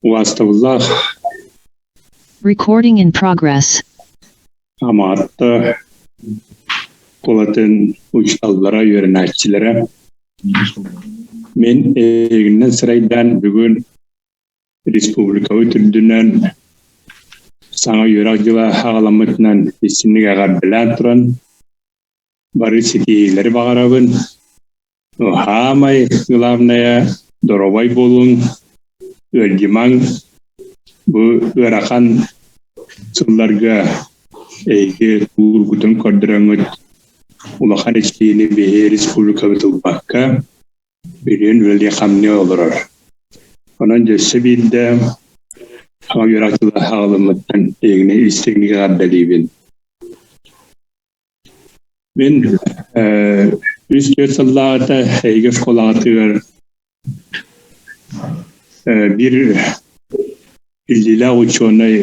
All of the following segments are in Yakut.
Убаастабыллаах Recording in progress. Амаатта кулатын учууталлара, үөрэнээччилэрэ мин эйигиннэн сырайдаан бүгүн республикабыт үрдүнэн саҥа үөрэх дьыла аҕаламмытынан истиҥник эҕэрдэлээн туран бары ситиһиилэри баҕарабын. Хаамай главное доруобай буолуҥ, ыалдьымаҥ, бу ыарахан сылларга эһиги тулуургутун көрдөрөҥҥүт улахан эчэйиини биһиги республикабыт ылбакка, билигин үлэлии-хамныы олорор. Онон дьэ өссө биирдэ саҥа үөрэх дьыла аҕылыммыттан эйигини истиҥник эҕэрдэлиибин. Мин үс-түөрт сыллааҕыта эһиги оскуолаҕытыгар биир биллиилээх учуонай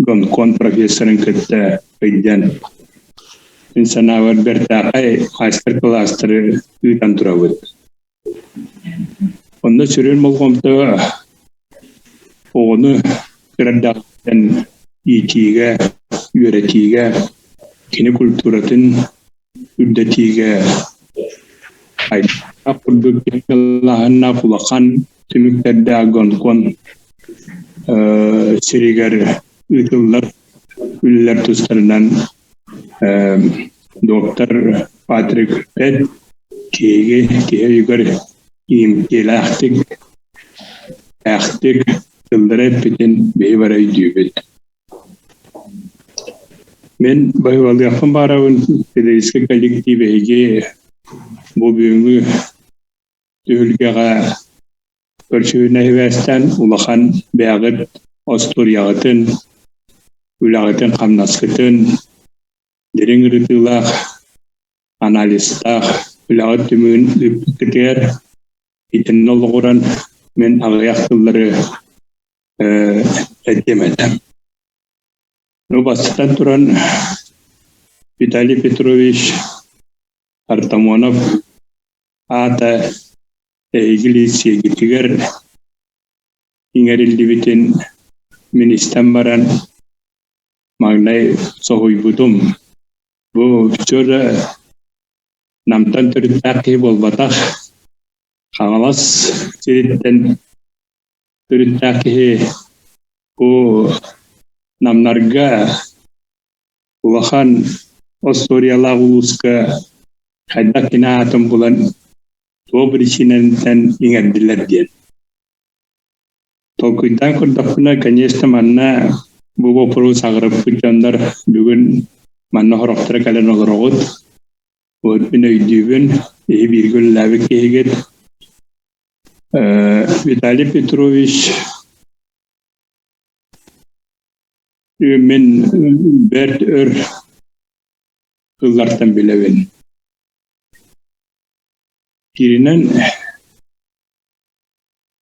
Гонконг профессорын кытта өйдөөн мин санаабар бэртээхэй маастар-кылаастары ыытан турабыт. Онно сүрүн болҕомто оҕону кыра эрдэҕиттэн иитиигэ, үөрэтиигэ, кини культуратын үрдэтиигэ хайдах курдук кыаллааһыннаах улахан түмүктэрдээх Гонконг сиригэр ыытыллар үлэлэр тустарынан доктор Патрик Пет киһиги киһи өйүгэр иимтиэлээхтик ээхтик тыллары эппитин биһи бары өйдүүбүт. Мин баһыыбалыахпын баарабын педагогическай коллектив эһиги бу бүгүҥҥү түһүлгэҕэ Көрсүһүүнэ сибээстээн улахан бэйэҕит остуоруйаҕытын, үлэҕитин-хамнаскытын дириҥ ырытыылаах, анализтаах үлэҕит түмүгүн ыыппыккытыгар итиннэ олоҕуран мин аҕыйах тыллары этиэм этэ. Ну, бастатан туран, Виталий Петрович Артамонов аата эһиги лицейгитигэр иҥэриллибитин мин истэн баран маҥнай соһуйбутум. Бу все Намтан төрүттээх киһи буолбатах, Хаҥалас сириттэн төрүттээх киһи бу Намнарга улахан остуоруйалаах улууска хайдах кини аатын булан туох биричиинэнтэн иҥэрдилэр диэн. Толкуйдаан көрдөхпүнэ, конечно, манна бу боппуруос аҕырыппыт дьоннор бүгүн манна сорохторо кэлэн олороҕут. Вот мин өйдүүбүн, иһи бииргэ үлэлээбит киһигит. Виталий Петрович мин бэрт өр сыллартан билэбин. Кииринэн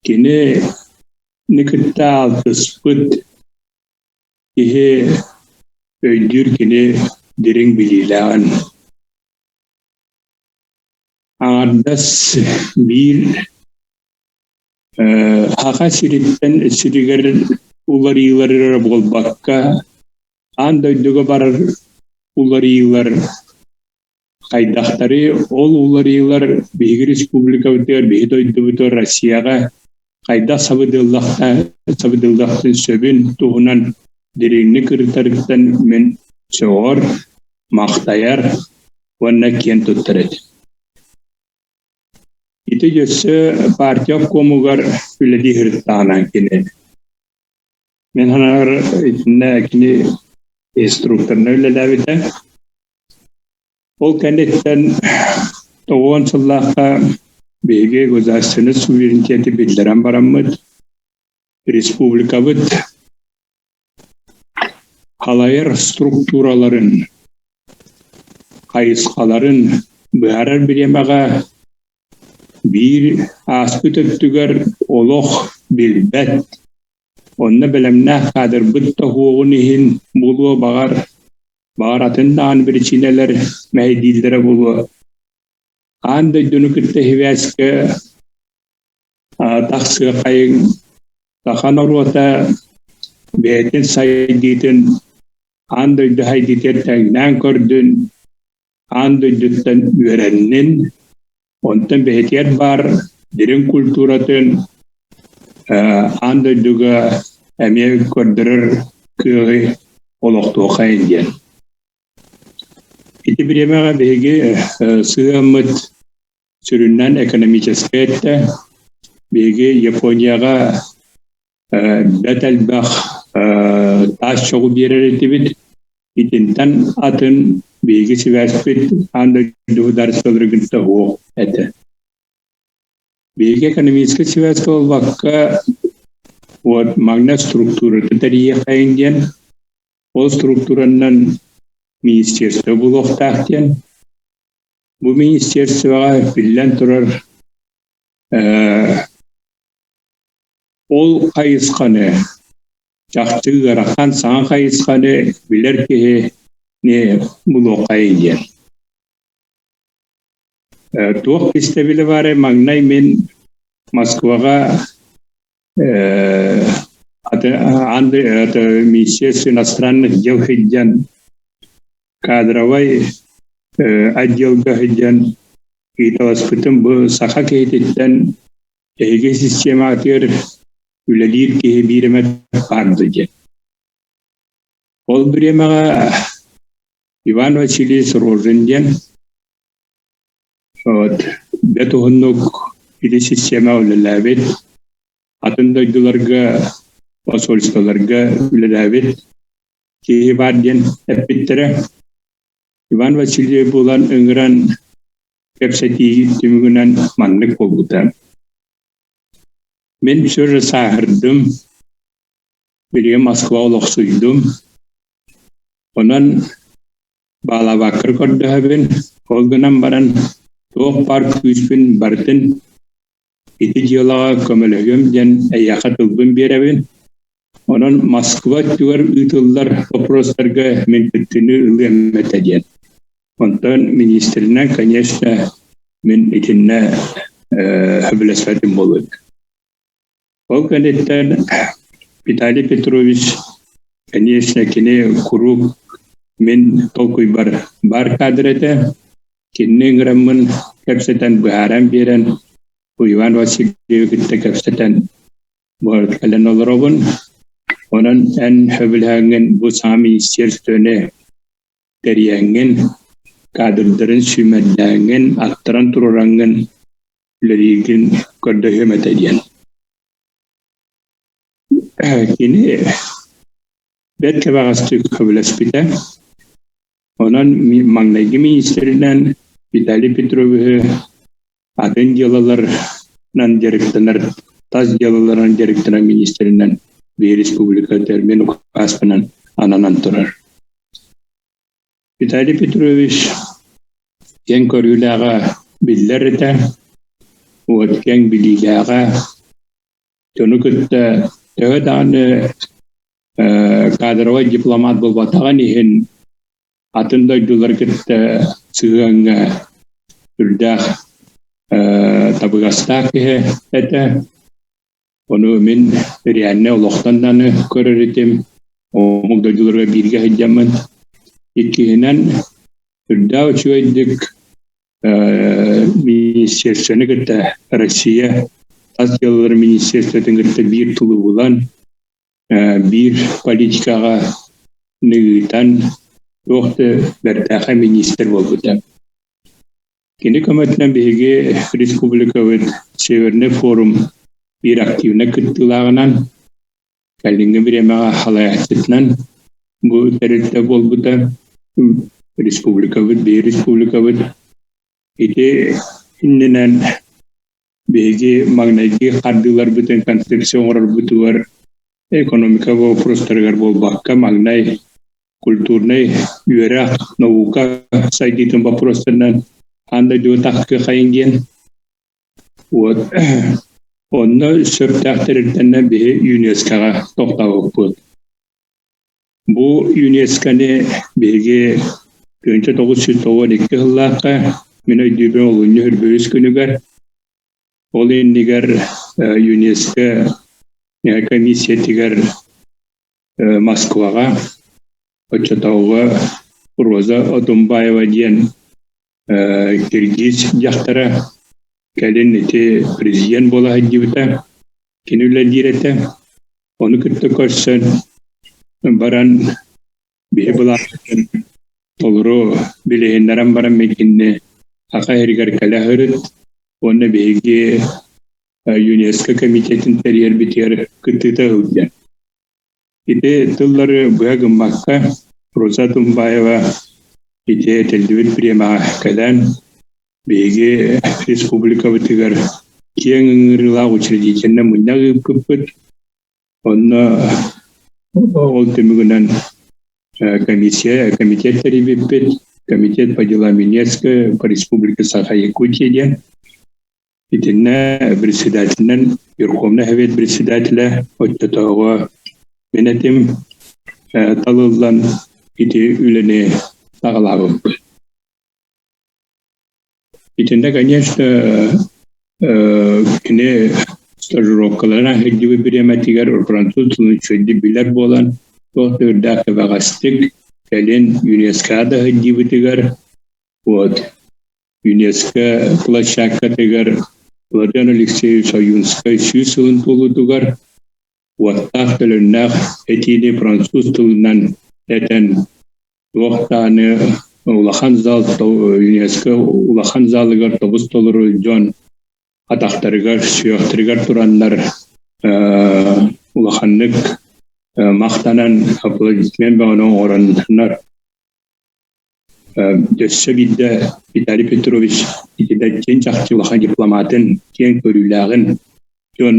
кинини кытта алтыспыт киһи өйдүүр кини дириҥ билиилээҕин. Аҥардас биир Саха сириттэн сиригэр уларыйыылар эрэ буолбакка, аан дойдуга барар уларыйыылар хайдахтарый, ол уларыйыылар биһиги республикабытыгар, биһи дойдубутугар Россияҕа хайдах сабыдыаллахтын сөбүн туһунан дириҥник ырытарыттан мин сөҕөр, махтайар уонна киэн туттар этим. Ити өссө партия обкомугар үлэлии сырыттаҕына кини. Мин санаабар итиннэ кини инструкторынан үлэлээбитэ. Ол кэнниттэн тоҕуон сыллаахха биһиги государственнай суверенитеты биллэрэн бараммыт, республикабыт Халайар структураларын, хайысхаларын быһаарар бириэмэҕэ биир ааспыт өттүгэр олох билбэт, онно бэлэмнээх каадырбыт да суоҕун иһин буолуо баҕар, баҕар атын даҕаны биричиинэлэр мэһэйдииллэрэ буолуо. Аан дойдуну кытта сибээскэ тахсыаххайыҥ. Саха норуота бэйэтин сайдыытын аан дойду сайдыытыгар тэҥнээн көрдүн, аан дойдуттан үөрэннин, онтон бэйэтигэр баар дириҥ культуратын аан дойдуга эмиэ көрдөрөр кыаҕы олохтуоххайын диэн. Ити бириэмэҕэ биһиги сыһыаммыт сүрүннээн экономическай өттө. Биһиги Японияҕа бэрт элбэх таас чоҕу биэрэр этибит. Итинтэн атын биһиги сибээспит аан дойду судаарыстыбаларын кытта суох этэ. Биһиги экономическай сибээс буолбакка, вот маҥнай структурата тэрийиэххэйиҥ диэн, ол структуранан министерство буолуохтаах диэн. Бу министерствоҕа биллэн турар ол хайысханы чахчы ыарахан саҥа хайысханы билэр киһини булуоххайын диэн. Туох кистэбилэ баарай маҥнай мин Москваҕа Министерство иностранных дел сылдьан кадровай отделга сылдьан ыйыталаспытым бу саха киһититтэн эһиги системаҕытыгар үлэлиир киһи биир эмэ баар дуо диэн. Ол бириэмэҕэ Иван Васильевич Рожин диэн вот бэрт уһуннук ити система үлэлээбит, атын дойдуларга посольстволарга үлэлээбит киһи баар диэн эппиттэрэ. Иван Васильев булан ыҥыран кэпсэтии түмүгүнэн маннык буолбута. Мин сүр сааһырдым, билигин Москва олохсуйдум. Онон баалаабаккар көрдөһөбүн, ол гынан баран туох баар күүспүн барытын ити дьыалаҕа көмөлөһүөм диэн эйиэхэ тылбын биэрэбин. Онон Москва өттүгэр ыытыллар боппуруостарга мин кыттыыны ылыам этэ диэн. Онтон министринэн, конечно, мин итиннэ сөбүлэспэтим буолуо. Ол кэнниттэн Виталий Петрович, конечно, кини куруук мин толкуйбар баар кадр этэ. Кинини ыҥыраммын кэпсэтэн, быһааран биэрэн, Иван Васильевы кытта кэпсэтэн кэлэн олоробун. Онон эн сөбүлэһэҥҥин бу саҥа министерствоны тэрийэҥҥин, кадрдарын сүүмэрдээҥҥин, аттаран туруораҥҥын үлэлииргин көрдөһүөм этэ диэн. Кини бэрт кэбэҕэстик сөбүлэспитэ. Онон маҥнайгы миниистиринэн Виталий Петровиһы атын дьыалаларынан дьарыктанар, тас дьыалаларынан дьарыктанар миниистиринэн биир республика термин указпынан ананан турар. Виталий Петрович киэҥ көрүүлээҕэ биллэр этэ, уот киэҥ билиилээҕэ, дьону кытта төһө даҕаны кадровай дипломат буолбатаҕын иһин атын дойдулары кытта сыһыаҥҥа сүрдээх табыгастаах киһи этэ. Ону мин реально олохтон даҕаны көрөр этим, омук дойдуларга бииргэ сылдьаммын. Иккиһинэн, сүрдээх үчүгэйдик министерствоны кытта Россия тас дьыалаларын министерствотын кытта биир тылы булан, биир политикаҕа ыытан туох да бэртээхэй министр буолбута. Кини көмөтүнэн биһиги республикабыт Северный форум биир активнай кыттыылааҕынан, кэлиҥҥи бириэмэҕэ салайааччытынан бу тэрилтэ буолбута. Республикабыт, биһиги республикабыт ити иннинэн биһиги маҥнайгы хардыыларбытын концепция оҥорорбутугар экономика боппуруостарыгар буолбакка, маҥнай культурнай үөрэх, наука сайдыытын боппуруостарынан аан дойдуга тахсыаххайын диэн. Вот онно сөптөөх тэрилтэннэн биһи ЮНЕСКО-ҕа тохтообуппут. Бу ЮНЕСКО-ны биһиги 1992 сыллаахха мин өйдүүбүн олунньу үрбүрүс күнүгэр ол иннигэр ЮНЕСКО Комиссиятыгар Москваҕа оччотооҕуга Роза Отунбаева диэн киргиз дьахтара кэлин ити президент буола сылдьыбыта. Кини үлэлиир этэ. Ону кытта көрсөн баран биһи былааппытын толору билиһиннэрэн баран мин Саха сиригэр кэлэ сырыт уонна биһиги ЮНЕСКО комитетын тэрийэрбитигэр кыттыыта сылдьар. Ити тыллары быһа гыммакка Роза Тумбаева ити этиллибит бириэмэҕэ кэлэн биһиги республикабытыгар киэҥ ыҥырыылаах учредительнай мунньах ыыппыппыт. Онно ол түмүгүнэн комиссия, комитет тэрийбиппит. Комитет по делам ЮНЕСКО по Республике Саха-Якутия диэн. Итиннэ председателинэн Верховный Совет председателэ оччотооҕу мин этим талыллан ити үлэни саҕалаабыппыт. Итиннэ, конечно, кини стажировкаларынан сылдьыбыт бириэмэтигэр француз тылын үчүгэйдик билэр буолан, туох да үрдээх кэбэҕэстик кэлин ЮНЕСКО да сылдьыбытыгар вот ЮНЕСКО площадкатыгар Владимир Алексеевич Ойуунскай 100 сылын туолуутугар уоттаах төлөннөөх этиини француз тылынан этэн туох даҕаны улахан зал ЮНЕСКО улахан залыгар тобус толору дьон атахтарыгар сүөхтэригэр тураннар улаханнык махтанан аплодисмент бөҕөнү оҥороннор Өссө биирдэ Виталий Петрович итинэн чахчы улахан дипломатын, киэҥ көрүүлээҕин дьон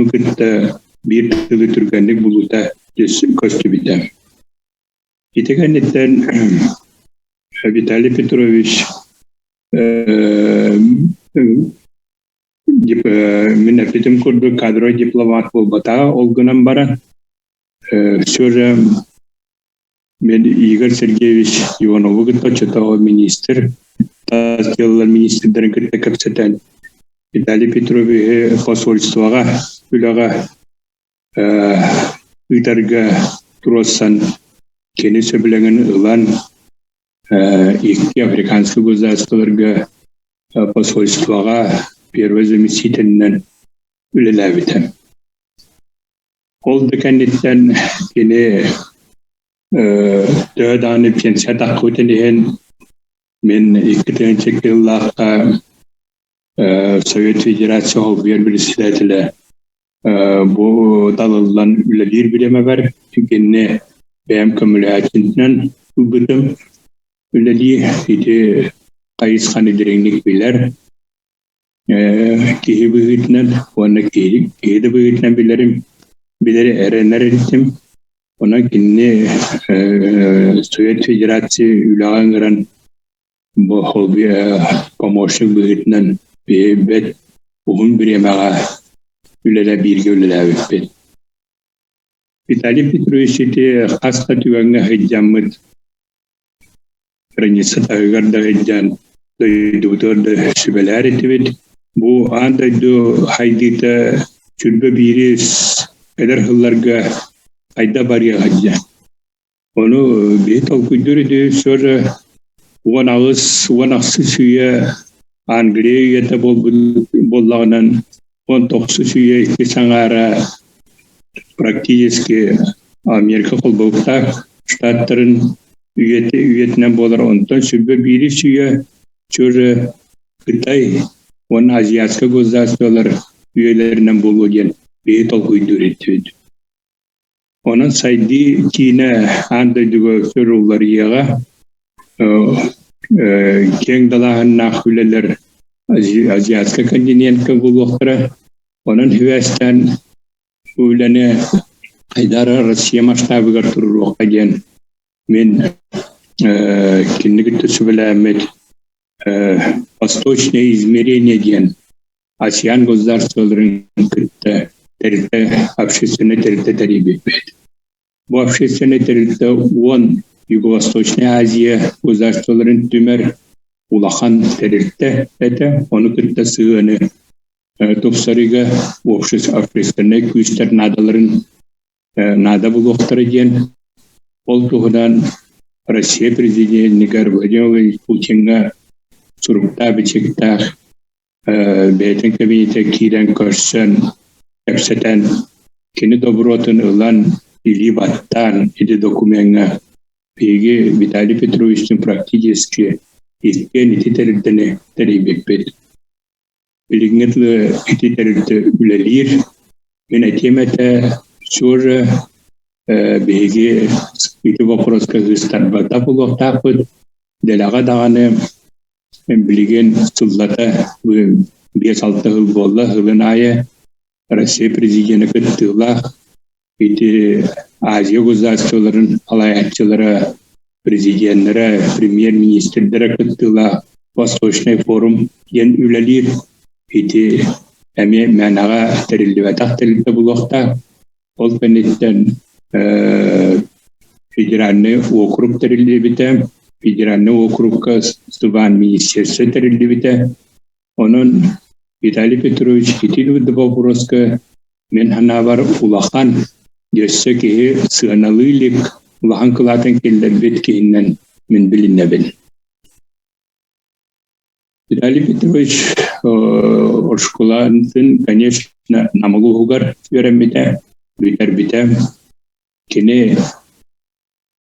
кытта биир тылы түргэнник булуута көстүбүтэ. Ити кэнниттэн Виталий Петрович мин эппитим курдук кадровай дипломат буолбатаҕа, ол гынан баран все же Мен Игорь Сергеевич Иванову кытта оччотооҕу министр, тас дьыалалар министрдэрин кытта кэпсэтэн, Виталий Петровиһы посольствоҕа үлэҕэ ыытарга туруорсан, кини сөбүлэҥин ылан, икки африканскай государстволарга посольствоҕа первый заместителинэн үлэлээбитэ. Ол да кэнниттэн кини төһө даҕаны пенсия таххыбытын иһин мин 2 сыллаахха Совет Федерация холбуйар председателэ бу талыллан үлэлиир бириэмэбэр кинини бэйэм көмөлөһөөччүнэн ылбытым. Үлэлии ити хайысханы дириҥник билэр Киһи быһыытынан уонна киһи, киһи да быһыытынан билэрим, билэри эрэнэр этим. Онон кинини Совет Федерация үлэҕэ ыҥыран бу помощник быһыытынан бэт уһун бириэмэҕэ үлэлэ бииргэ үлэлээбиппит. Виталий Петрович ити хас да түгэҥҥэ сылдьаммыт граница таһыгар да сылдьан дойдубутугар да сүбэлээр этибит. Бу аан дойду хайдыыта сүрбэ биирис эдэр сылларга хайда барыаҕа диэн. Ону биһи толкуйдуур ити все же 18 18 үйэ Англия үйэтэ буолбут буоллаҕынан 19 үйэ икки саҥаара практически Америка холбоһуктаах штаттарын үйэтэ үйэтинэн буолар. Онтон сүрбэ биирис үйэ чөрө Кытай уонна азиатскай государстволар үйэлэринэн буолуо диэн биһи толкуйдуур этибит. Онон сайдыы киинэ аан дойдуга өр уларыйыаҕа, киэҥ далааһыннаах үлэлэр азиатскай континентка буолуохтара. Онон сибээстээн бу үлэни хайдара Россия масштабыгар туруоруохха диэн мин кинини кытта сүбэлээммит Восточное измерение диэн АСЕАН государстволарын кытта тэрилтэ общественнай тэрилтэ тэрийбиппит. Бу общественнай тэрилтэ 10 Юго-Восточная Азия государстволарын түмэр улахан тэрилтэ этэ. Ону кытта сыһыаны Тупсарыыга общественнай күүстэр наадаларын наада булуохтара диэн ол туһунан Россия президенигэр Владимир Владимирович Путиҥҥа суруктаах-бичиктээх бэйэтин кабинета киирэн көрсөн, кэпсэтэн, кини добротун ылан, илии баттаан ити докумеҥҥа биһиги Виталий Петровичтыын практически иккиэн ити тэрилтэни тэрийбиппит. Билиҥҥи тылы ити тэрилтэ үлэлиир. Мин этиэм этэ, все же биһиги ити боппуруоска ыыстарбата буолуохтаахпыт. Дэлэҕэ даҕаны билигин сыллата 5-6 сыл буолла, сылын аайы Россия президенэ кыттыылаах ити Азия государстволарын салайааччылара, президеннэрэ, премьер-министрдэрэ кыттыылаах Восточный форум диэн үлэлиир. Ити эмиэ мээнэҕэ тэриллибэтэх тэрилтэ буолуохтаах. Ол кэнниттэн федеральный округ тэриллибитэ. Федеральный округка Стыбаан министерство тэриллибитэ. Онон Виталий Петрович ити боппуруоска мин санаабар улахан, өссө киһи сыаналыы илик улахан кылаатын киллэрбит киһинэн мин билинэбин. Виталий Петрович оскуолатын, конечно, Нам улууһугар үөрэммитэ, бүтэрбитэ. Кини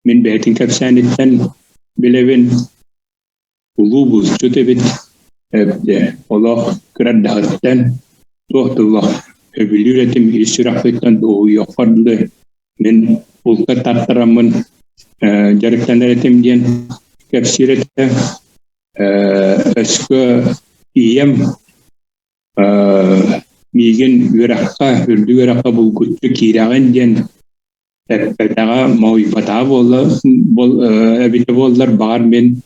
мин бэйэтин кэпсээниттэн билэбин, Улуу булчут эбит, олох кыра эрдэҕиттэн туох да олох сөбүлүүр этим, ис сүрэхпиттэн дуоһуйуохпар дылы мин булка тартараммын дьарыктанар этим диэн кэпсиир этэ. Өскө ийэм миигин үөрэххэ, үрдүк үөрэххэ булгуччу киирэҕин диэн Эппэтэҕэ, моһуйбатаҕа буолла эбитэ буоллар, баҕар мин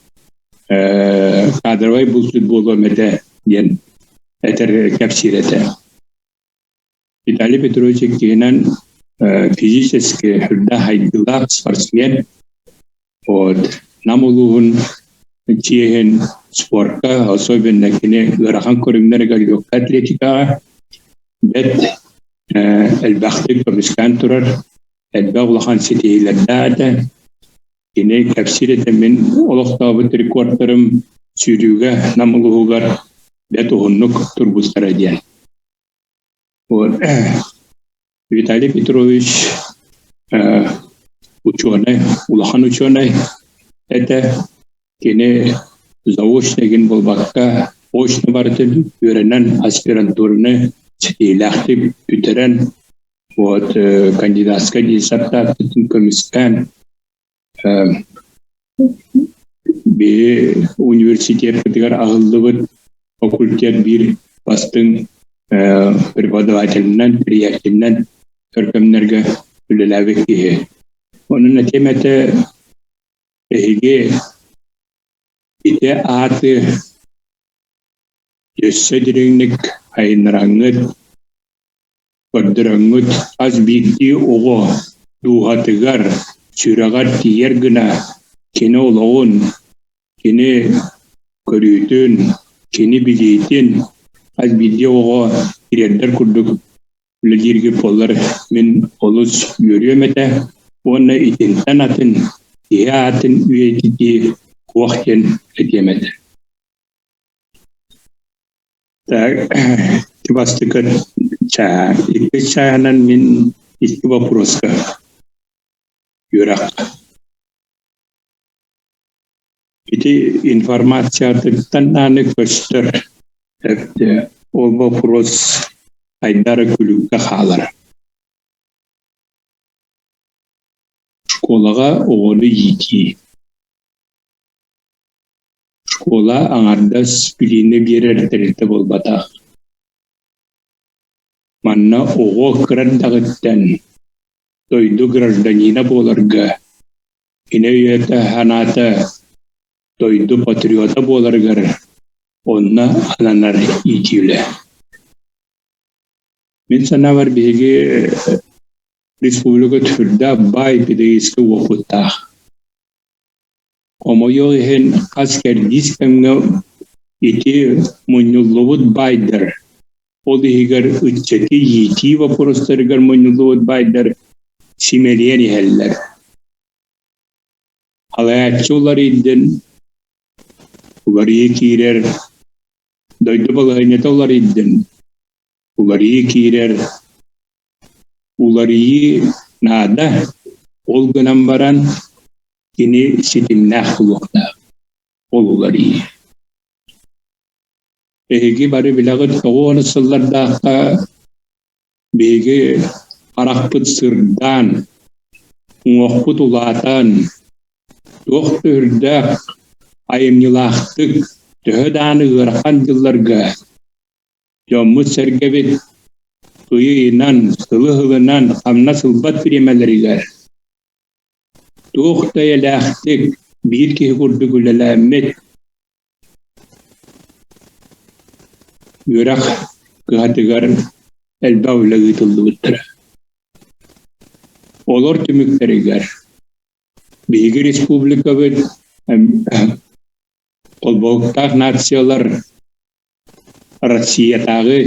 кадровай булчут буолуом этэ диэн этэр кэпсиир этэ. Виталий Петрович иккиһинэн физически үрдээх айдыылаах спортсмен. Вот Нам улууһун чиэһин спорка, особенно кини ыарахан көрүҥнэригэр легкай атлетикаҕа бэрт элбэхтик көмүскээн турар, элбэх улахан ситиһиилэрдээх этэ. Кини кэпсиир этэ мин олохтообут рекордтарым сүүрүүгэ Нам улууһугар бэрт уһуннук турбуттара диэн. Вот. Виталий Петрович учуонай, улахан учуонай этэ. Кини заочно буолбакка, очно барытын үөрэнэн аспирантураны ситиһиилээхтик бүтэрэн, вот, кандидатскай диссертациятын көмүскээн, биһи университеппытыгар аһыллыбыт факультет биир бастыҥ преподавателинэн, приятелинэн өр кэмнэргэ үлэлээбит киһи. Онон этиэм этэ, эһиги ити ааты өссө дириҥник айыннараҥҥыт, көрдөрөҥҥүт хас биирдии оҕо дууһатыгар, сүрэҕэр тиийэр гына кини олоҕун, кини көрүүтүн, кини билиитин хас биирдии оҕоҕо тириэрдэр курдук үлэлииргэ буоллар мин олус үөрүөм этэ уонна итинтэн атын киһи аатын үйэтитии туох диэн этиэм этэ. Бастакы чааһа. Иккис чааһынан мин икки боппуруоска үөрэх. Ити информациятыттан даҕаны көстөр ол боппуруос хайдах эрэ күлүккэ хаалар. Школаҕа оҕону иитии. Школа аҥардас билиини биэрэр тэрилтэ буолбатах. Манна оҕо кыра эрдэҕиттэн дойду гражданина буоларга, кини өйө-санаата дойду патриота буоларыгар онно ананар иитии үлэ. Мин санаабар биһиги республика сүрдээх баай педагогическай уопуттаах. Хомойуох иһин, хас кэрдиис кэмҥэ ити мунньуллубут баайдар ол иһигэр ыччаты иитии боппуруостарыгар мунньуллубут баайдар симэлийэн иһэллэр. Халайааччы уларыйдын, уларыйыы киирэр, дойду балаһыанньата уларыйдын, уларыйыы киирэр, уларыйыы наада, ол гынан баран кини ситимнээх буолуохтаах, ол уларыйыы. Эһиги бары билэҕит тоҕо сыллардаахха биһиги харахпыт сырдаан, уҥуохпут улаатан, туох да үрдээх айымньылаахтык төһө даҕаны ыарахан дьылларга дьоммут-сэргэбит ыйы-ыйынан, сылы-сылынан хамнас ылбат бириэмэлэригэр туох да эйэлээхтик биир киһи курдук үлэлээммит Үөрэх кыһатыгар элбэх үлэ ыытыллыбыттара. Олор түмүктэригэр биһиги республикабыт Холбоһуктаах нациялар Россиятааҕы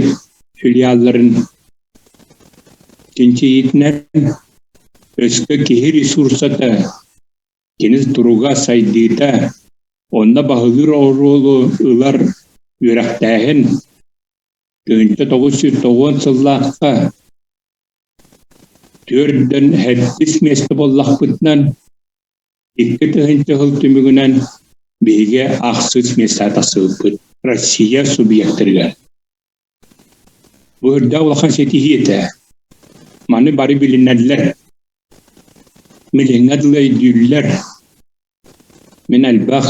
филиалларын чинчийиитинэн өскө киһи ресурсата Кини туруга сайдыыта, онно баһылыыр оруолу ылар үөрэхтээһин 1990 сыллаахха түөрдэн сэттис миэстэ буоллахпытынан, 2000 сыл түмүгүнэн биһиги ахсыс миэстэҕэ тахсыбыппыт Россия субъектарыгар. Бу үрдээх улахан ситиһии этэ. Маны бары билинэллэр. Билиҥҥэ дылы өйдүүллэр. Мин элбэх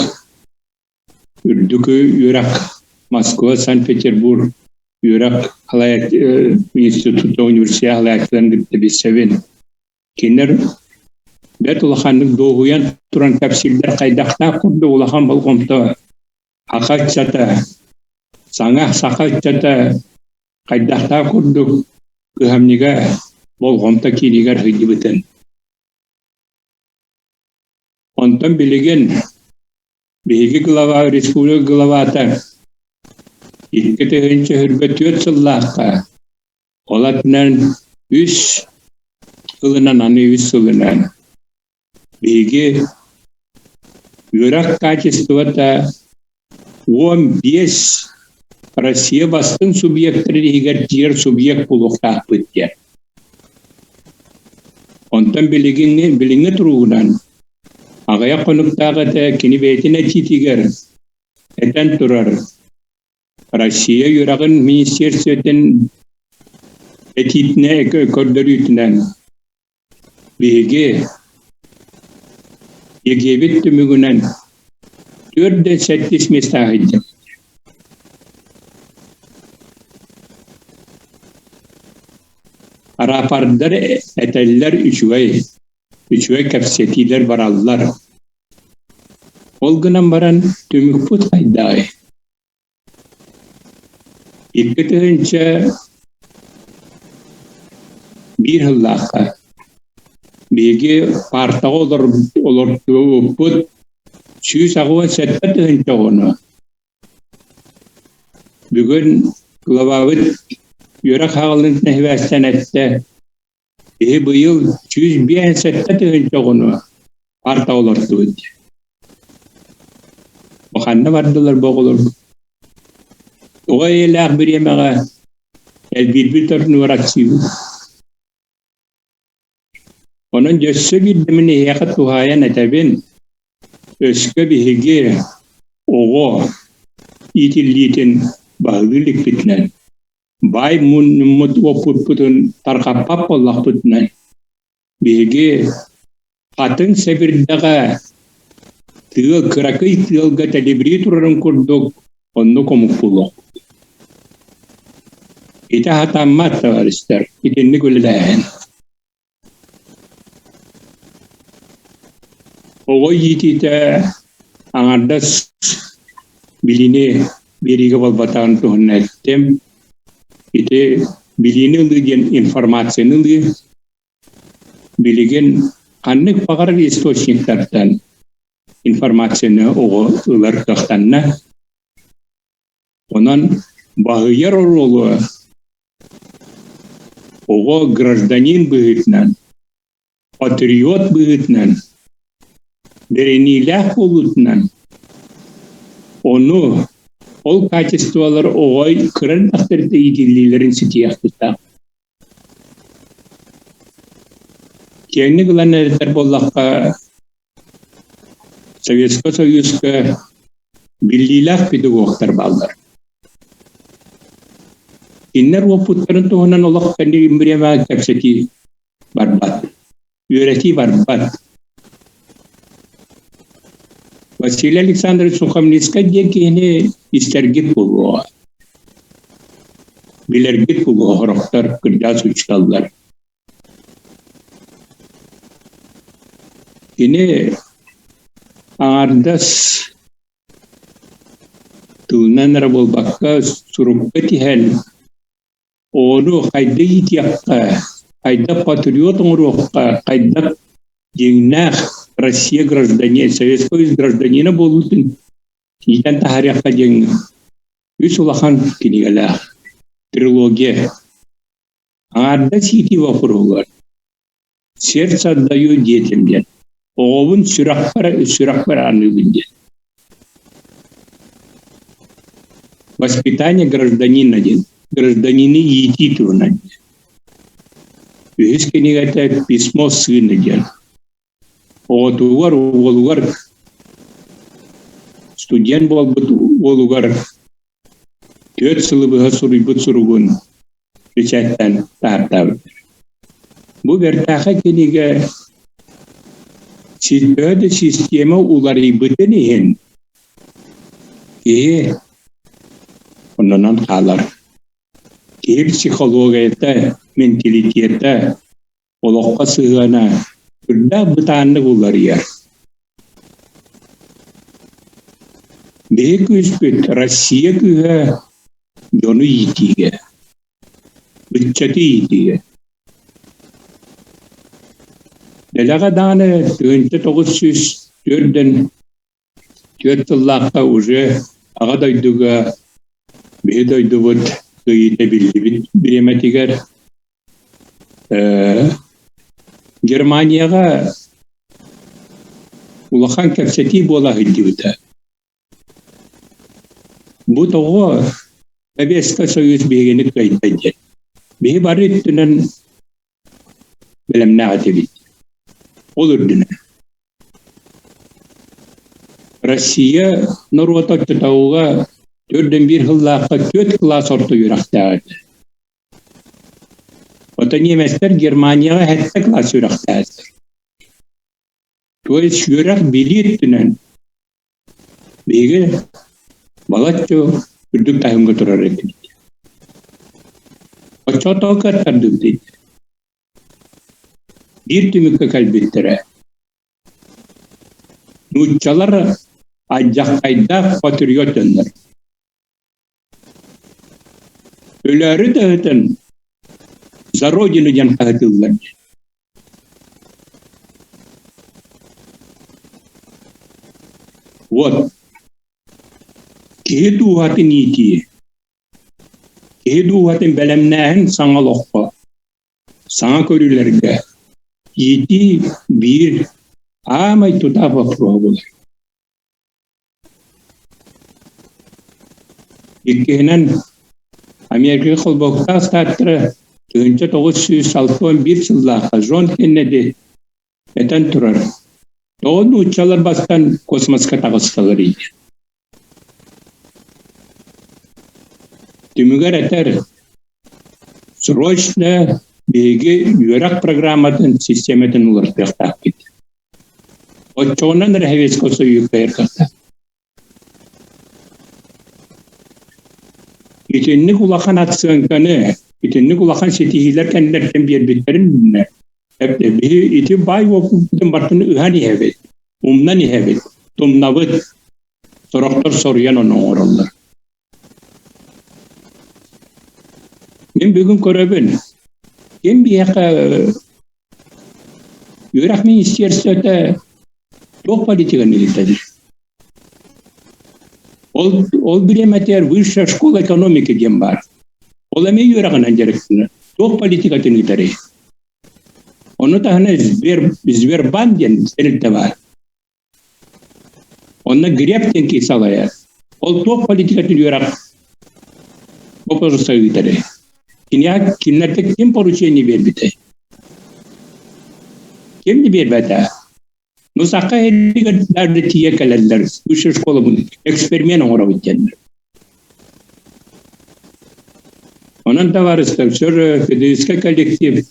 үрдүкү үөрэх Москва, Санкт-Петербург үөрэх института университет салайааччыларын кытта билсэбин. Кинилэр бэрт улаханнык дуоһуйан туран кэпсииллэр хайдахтаах курдук улахан болҕомто Саха ыччата, саҥа саха ыччата хайдахтаах курдук кыһамньыга болҕомто киинигэр сылдьыбытын. Онтон билигин биһиги глава республика главата 2024 сыллаахха ол атынан үс сылынан аны үс сылынан Биһиги үөрэх качествота 15 Россия бастыҥ субъектарын иһигэр киирэр субъект буолуохтаахпыт диэн. Онтон билигиҥҥи билиҥҥи туругунан аҕыйах хонуктаах этэ кини бэйэтин этиитигэр этэн турар Россия үөрэҕин министерствотын этиитинэ көрдөрүүтүнэн Биһиги ЕГЭбит түмүгүнэн 47 миэстэ сылдьабыт. Рапордар этэллэр үчүгэй, үчүгэй кэпсэтиилэр бараллар. Ол гынан баран түмүкпүт хайдаҕый? 2001 сыллаахха биһиги паартаҕа олордубуппут 187 тыһыынча оҕону. Бүгүн главабыт үөрэх хаалыытын сибээстээн эттэ, Киһи быйыл 157 тыһыынча оҕону парта олортубут. Бу ханна бардылар бу оҕолор? Тоҕо эйэлээх бириэмэҕэ элбиирбит орнугар аксыыбыт. Онон дьөссө биирдэ мин эһиэхэ туһаайан этэбин, өскө биһиги оҕо иитиллиитин баһылыы иликпитинэн Баай мунньуммут уоппуппутун тарҕаппат буоллахпытына, биһиги хатыҥ сэбирдэҕэ тыа кыракый тыалга тэлибирии турарын курдук оннук омук буолуохпут. Ити хатаммат товарищтар, итинник үлэлээһин. Оҕо иитиитэ аҥардас билиини биэриигэ буолбатаҕын туһунан эттим. Ити билиини ылыы диэн информацияны ылыы билигин ханнык баҕарар источниктартан информацияны оҕо ылар кыахтанна. Онон баһыйар оруолу Оҕо гражданин быһыытынан, патриот быһыытынан, бэриниилээх буолуутунан ону ол качестволар оҕо кыра эрдэхтэриттэн иитиллиилэрин ситиһиэх тустаах. Киэҥник ылан эрдэр буоллахха, Советскай Союзка биллиилээх педагогтар бааллар. Кинилэр уопуттарын туһунан олох кэнники бириэмэҕэ кэпсэтии барбат, үөрэтии барбат. Василий Александрович Сухомлинскай диэн киһини истэргит буолуоҕа, билэргит буолуоҕа сорохтор кырдьаҕас учууталлар. Кини аҥаардас тылынан эрэ буолбакка, сурукка тиһэн, оҕону хайдах иитиэххэ, хайдах патриот оҥоруохха, хайдах дьиҥнээх Россия гражданин, Советский Союз гражданина буолуутун иитэн таһаарыахха диэн үс улахан кинигэлээх трилогия. Аҥаардас иитии боппуруоһугар «Сердце отдаю детям» диэн, оҕобун сүрэхпэр сүрэхпэр аныыбын диэн. «Воспитание гражданина» диэн, гражданины иитии туһунан диэн. Үһүс кинигэтэ «Письмо сына» диэн. Оҕотугар, уолугар студент буолбут уолугар 4 сылы быһа суруйбут суругун бэчээттээн таһаартаабыттар. Бу бэртээхэй кинигэ төһө да систиэмэ уларыйбытын иһин киһи оннунан хаалар. Киһи психологията, менталитета олоххо сыһыана сүрдээх бытааннык уларыйар. Биһи күүспүт Россия күүһэ дьону иитиигэ, ыччаты иитиигэ. Дэлэҕэ даҕаны 1904 түөрт сыллаахха уже Аҕа дойдуга биһи дойдубут кыайыыта биллибит бириэмэтигэр Германияҕа улахан кэпсэтии буола сылдьыбыта. Бу тоҕо Советскай Союз биһигини кыайда диэн. Биһи бары өттүнэн бэлэмнээх этибит. Ол үрдүнэн. Россия норуота оччотооҕуга 41 сыллаахха түөрт кылаас орто үөрэхтээх этэ. Оттон ньиэмэстэр Германияҕа сэттэ кылаас үөрэхтээхтэр. То есть үөрэх билии өттүнэн биһиги балачча үрдүк таһымҥа турар этибит. Оччотооҕу кыаттардыбыт Биир түмүккэ кэлбиттэрэ: нууччалар алдьархайдаах патриот дьоннор. Өлөөрү да ыытан «За Родину» диэн хаһытыыллар дии. Вот киһи дууһатын иитии, киһи дууһатын бэлэмнээһин саҥа олоххо, саҥа көрүүлэргэ иитии биир аамай тутаах боппуруоһа буолар. Иккиһинэн, Америка Холбоһуктаах Штаттара 1961 сыллаахха Джон Кеннеди этэн турар: «Тоҕо нууччалар бастан космоска таҕыстыларый?» диэн. Түмүгэр этэр: «Срочно биһиги үөрэх программатын систиэмэтин уларытыахтаахпыт. Оччоҕунан эрэ Советскай Союз кыайар Итинник улахан оценканы, итинник улахан ситиһиилэр кэннилэриттэн биэрбиттэрин иннинэ, биһи ити баай уопуппутун барытын ыһан иһэбит, умнан иһэбит, тумнабыт, сорохтор соруйан ону оҥороллор. Мин бүгүн көрөбүн, ким биһиэхэ үөрэх министерствота туох политиканы ыытарый? Ол, ол бириэмэтигэр высшая школа экономики диэн баар. Ол эмиэ үөрэҕинэн дьарыктанар. Туох политикатын ыытарый? Ону таһынан Сбербанк диэн тэрилтэ баар. Онно Греф диэн киһи салайар. Ол туох политикатын үөрэх боппуруоска ыытарый? Киниэхэ кинилэргэ ким поручение биэрбитэй? Ким да биэрбэтэ. Ну, саха иһигэр даже тиийэ кэлэллэр. Высшая школа эксперимент оҥоробут диэннэр. Онон табаарыстар, сүр педагогическай коллектив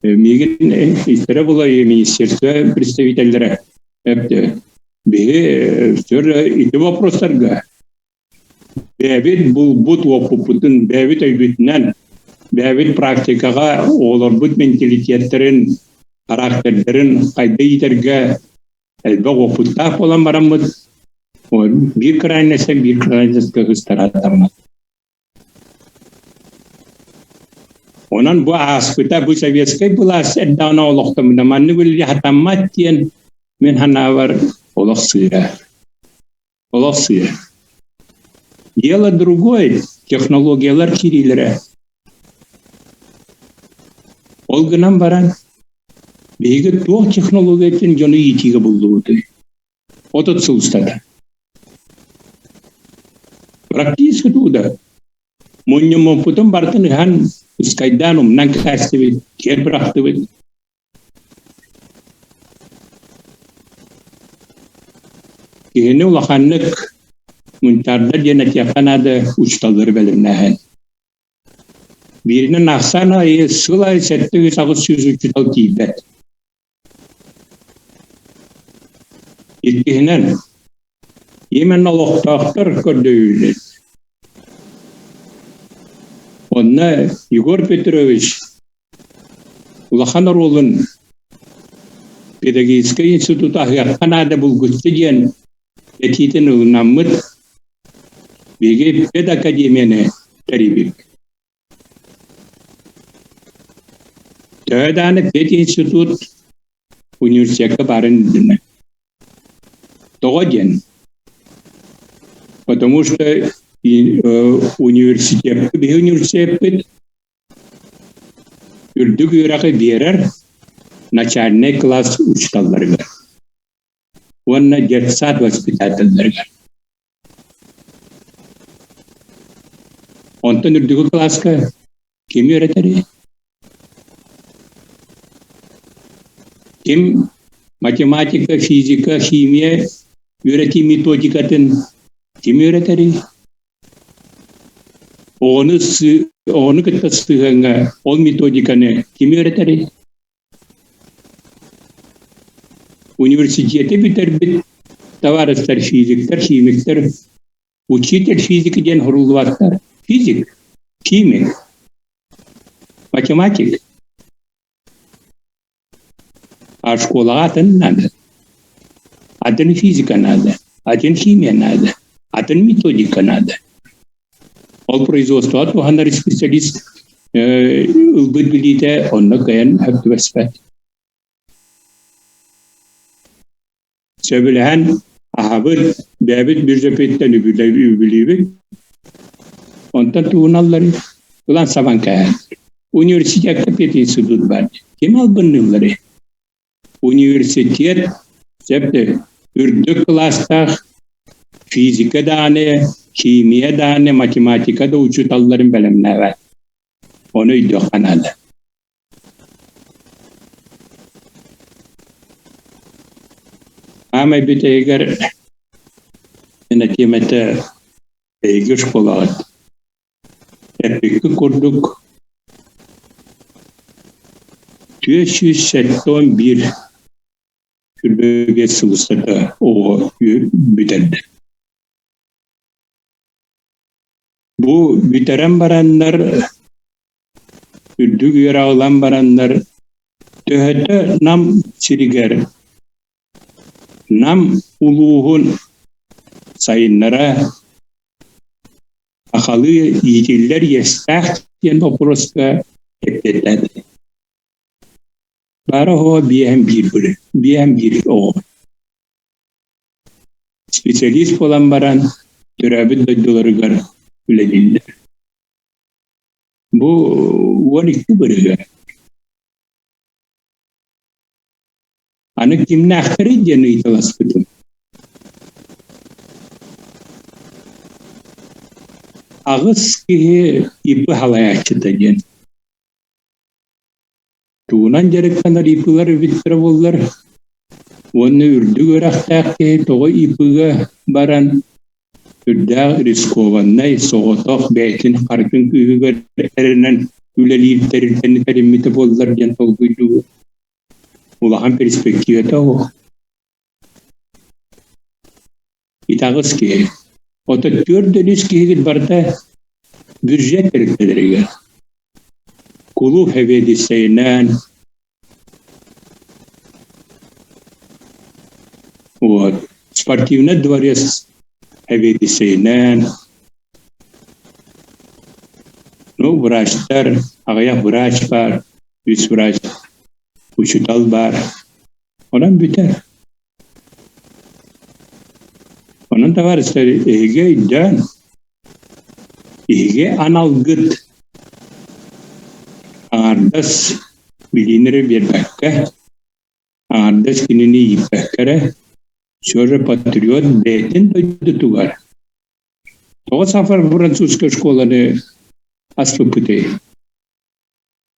миигин истэрэ була министерство представителлэрэ биһи сүр ити вопростарга бэйэбит булбут уоппуппутун бэйэбит өйбүтүнэн бэйэбит практикаҕа оҕолорбут менталитеттэрин характердарын хайда иитэргэ элбэх уопуттаах буолан бараммыт биир крайностан биир крайностка ыстараатаммыт. Онон бу ааспыта бу советскай былаас эрдэҕинэ олохтоммута маннык үлэлии сатаммат диэн мин санаабар олох сыыһа. Олох сыыһа. Дело другое, технологиялар киириилэрэ. Ол гынан баран биһиги туох технологиятын дьону иитиигэ буллубутуй? 30 сыл устата. Практически туда. Мунньуммуппутун барытын ыһан, ыскайдаан умнан кээстибит, киэр бырахтыбыт. Киһини улаханнык мунчаардар диэн этиэххэ наада учууталлары бэлэмнээһин. Бииринэн ахсаан аайы сыл аайы 700-800 учуутал тиийбэт. Иккиһинэн, именно олохтоохтор көрдөһүүллэр. Онно Егор Петрович улахан оруолун педагогическай институт аһыахха наада булгуччу диэн этиитин ылынаммыт, биһиги педакадемияны тэрийбиппит. Төһө даҕаны пединститут университекка баарын үрдүнэн. Тоҕо диэн? Потому что университекка биһи университеппит үрдүк үөрэҕи биэрэр начальнай класс учууталларыгар уонна детсад воспитателлэригэр. Онтон үрдүкү кылааска ким үөрэтэрий? Ким математика, физика, химия үөрэтии методикатын ким үөрэтэрий? Оҕону оҕону кытта сыһыаҥҥа ол методиканы ким үөрэтэрий? Университеты бүтэрбит табаарыстар физиктэр, химиктэр учитель физики диэн суруллубаттар. Физик, химик, математик. А школаҕа атын надо. Атын физика надо, атын химия надо, атын методика надо. Ол производствоҕа туһанар специалист ылбыт билиитэ онно кыайан сөп түбэспэт. Сөбүлэһэн аһабыт, бэйэбит бюджеппититтэн үбүлүүбүт. Онтон туһуналлары ылан сабан кээһэн. Университекка пединститут баар. Ким албынныылларый? Университет сөп үрдүк кылаастаах физика даҕаны, химия даҕаны, математика да учууталларын бэлэмнээбэт. Ону өйдүөххэ наада. Аамай бүтэһигэр мин этиэм этэ эһиги школаҕыт Эппиккит курдук 471 сүүрбэ сыл устата оҕо бүтэрдэ. Бу бүтэрэн бараннар, үрдүк үөрэҕи ылан бараннар, төһөтө Нам сиригэр Нам улууһун сайыннара сахалыы иитиллэр иэстээх диэн боппуруоска эппиэттээтэ. Баара оһоҕо биэһэн биир быры, биэһэн биир оҕо. Специалист буолан баран төрөөбүт дойдуларыгар үлэлииллэр. Бу 12%. Аны кимнээхтэрий диэн ыйыталаспытым. Аҕыс киһи ИП салайааччыта диэн. Тугунан дьарыктанар ИП-лар эбиттэрэ буоллар уонна үрдүк үөрэхтээх киһи тоҕо ИП-га баран үрдээх рискованнай, соҕотох бэйэтин харытын күүһүгэр эрэнэн үлэлиир тэрилтэни тэриммитэ буоллар диэн толкуйдуубут. Улахан перспективата суох. Итэҕэс киһи. Оттон 403 киһигит барыта бюджет тэрилтэлэригэр. Кулууп сэбиэдиссэйинэн, вот, спортивный дворец сэбиэдиссэйинэн, ну, врачтар, аҕыйах врач баар, үс врач, учуутал баар. Онон бүтэр. Онон табаарыстар, эһиги өйдөөн, эһиги аналгыт аҥардас билиини эрэ биэрбэккэ, аҥардас кинини ииппэккэ эрэ, все же патриот бэйэтин дойдутугар. Тоҕо Сафар французскай школаны аспыппытый?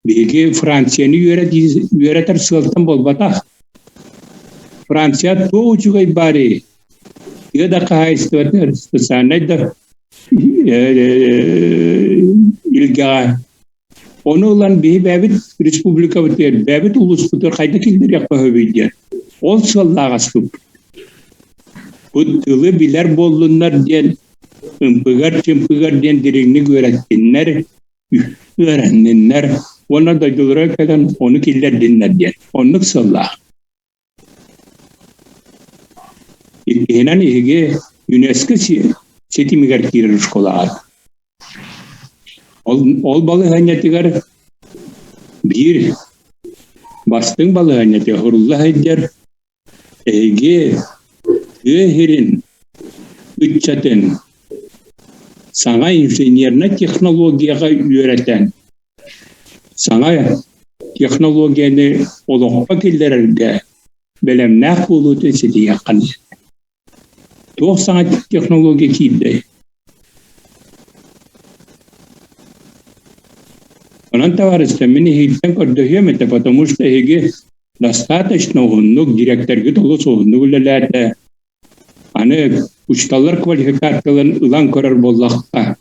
Биһиги Францияны үөрэтэр сыалтан буолбатах. Франция туох үчүгэй баарый? Тыа да хаһаайыстыбатыгар специальнай да илгэҕэ. Ону ылан биһи бэйэбит республикабытыгар, бэйэбит улууспутугар хайдах киллэриэххэ сөбүй диэн. Ол сыаллаах аспыппыт. Бу тылы билэр буоллуннар диэн ымпыгар-чымпыгар диэн дириҥник үөрэттиннэр, үөрэнниннэр уонна дойдулара кэлэн ону киллэрдиннэр диэн оннук сыаллаах. Иккиһинэн эһиги ЮНЕСКО ситимигэр киирэр школаҕыт. Ол балаһыанньатыгар биир бастыҥ балаһыанньатыгар сурулла сылдьар Эһиги тыа сирин ыччатын саҥа инженернэй технологияҕа үөрэтэн, саҥа технологияны олоххо киллэрэргэ бэлэмнээх буолуутун ситиһиэххэ наада. Туох саҥа технология киирдэй? Онон, табаарыстар, мин эһигиттэн көрдөһүөм этэ, потому что эһиги достаточно уһуннук, дириэктэргит олус уһуннук үлэлээтэ. Аны учууталлар квалификацияларын ылан көрөр буоллахха,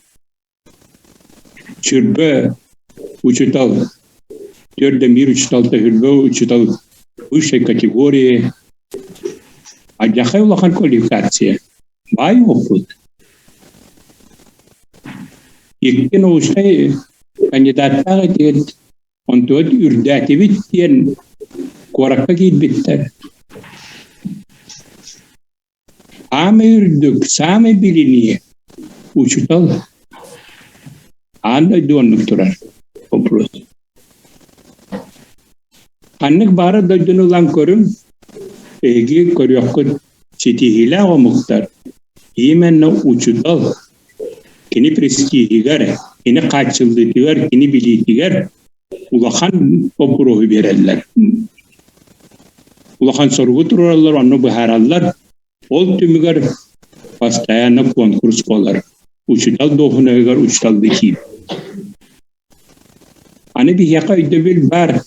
Сүрбэ учуутал, төрдөн биир учууталта сүрбэ учуутал высшей категории, алдьархай улахан квалификация, баай уопут. Икки научнай кандидаттаах этигит, онтугут үрдээтибит диэн куоракка киирбиттэр. Саамай үрдүк, саамай билинии учуутал аан дойду оннук турар вопрос. Ханнык баара дойдуну ылан көрүҥ, эһиги көрүөххүт ситиһиилээх омуктар именно учуутал кини престиһигэр, кини хааччыллыытыгар, кини билиитигэр улахан боппуруоһу биэрэллэр. Улахан соругу туруораллар, онно быһаараллар. Ол түмүгэр постоянно конкурс буолар. Учуутал дуоһунаһыгар учууталлыы киир. Аны биһиэхэ өйдөбүл баар.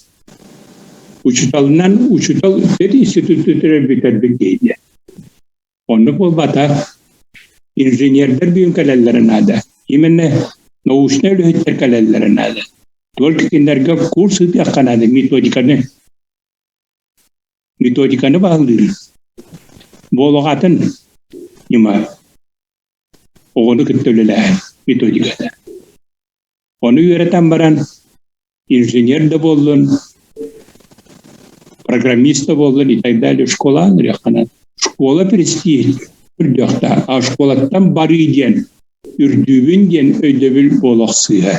Учууталынан учуутал институту бүтэрбит киһи диэн. Оннук буолбатах. Инженердэр бүгүн кэлэллэрэ наада. Именно научнай үлэһиттэр кэлэллэрэ наада. Только кинилэргэ курс ыытыахха наада методиканы. Методиканы баһылыыр. Буолуҕатын ньыма оҕону кытта үлэлээһин методиката. Ону үөрэтэн баран инженер да буоллун, программист да буоллун и так далее школа ырыаххынан. Школа престиж үрдүөхтээх, а школаттан барыы диэн үрдүүбүн диэн өйдөбүл буолуох сыыһа.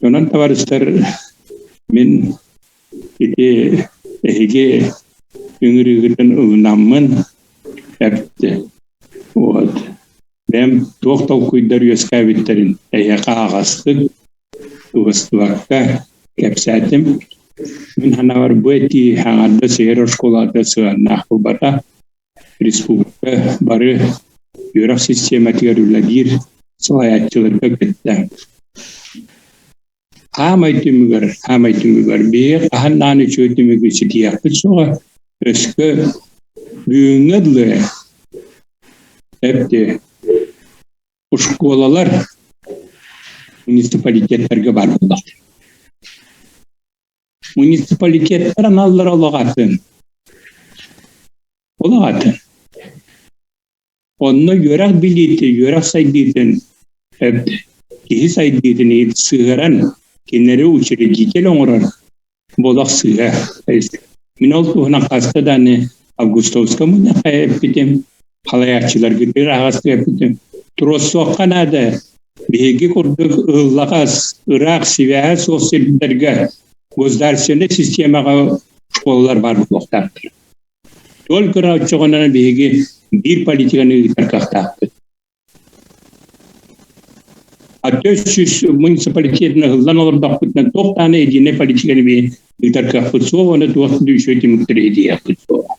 Онон табаарыстар мин ити эһиги ыҥырыыгытын ылынаммын эптэ. Вот. Бэм Туох толкуйдар үөскээбиттэрин эһиэхэ аһаҕастык, кыбыстыбакка кэпсээтим. Мин санаабар бу этии аҥардас иһэр оскуолата сыһыаннаах буолбатах. Республика бары үөрэх систиэмэтигэр үлэлиир салайааччыларга кытта. Хаамай түмүгэр, хаамай түмүгэр биһиги хаһан даҕаны үчүгэй түмүгү ситиһиэхпит суоҕа. Өскө бүгүҥҥэ дылы эпти оскуолалар муниципалитеттарга баар буоллахтар. Муниципалитеттар аналлара олох атын. Олох атын. Онно үөрэх билиитэ, үөрэх сайдыытын, киһи сайдыытын сыһыаран кинилэри учредитель оҥорор буолах сыыһа. Мин ол туһунан хаста даҕаны Августовска мунньахха эппитим, халайааччыларгытыгар аһаҕастык эппитим. Туруорсуохха наада. Биһиги курдук ыһыллаҕас, ыраах, сибээһэ суох сирдэргэ государственнай системаҕа школалар баар буолуохтаахтар. Только оччоҕуна биһиги биир политиканы ыытар кыахтаахпыт. А 400 муниципалитетынан ыһыллан олордохпутуна туох даҕаны едиинэй политиканы биһи ыытар кыахпыт суох уонна туох да үчүгэй түмүктэри ситиһиэхпит суоҕа.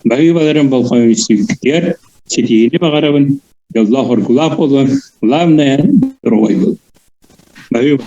Баһыыбаларын болҕойон истибиккитигэр ситиһиини баҕарабын, дьоллоох-оргулаах буолуон, главное, здоровой был. Баһыыба.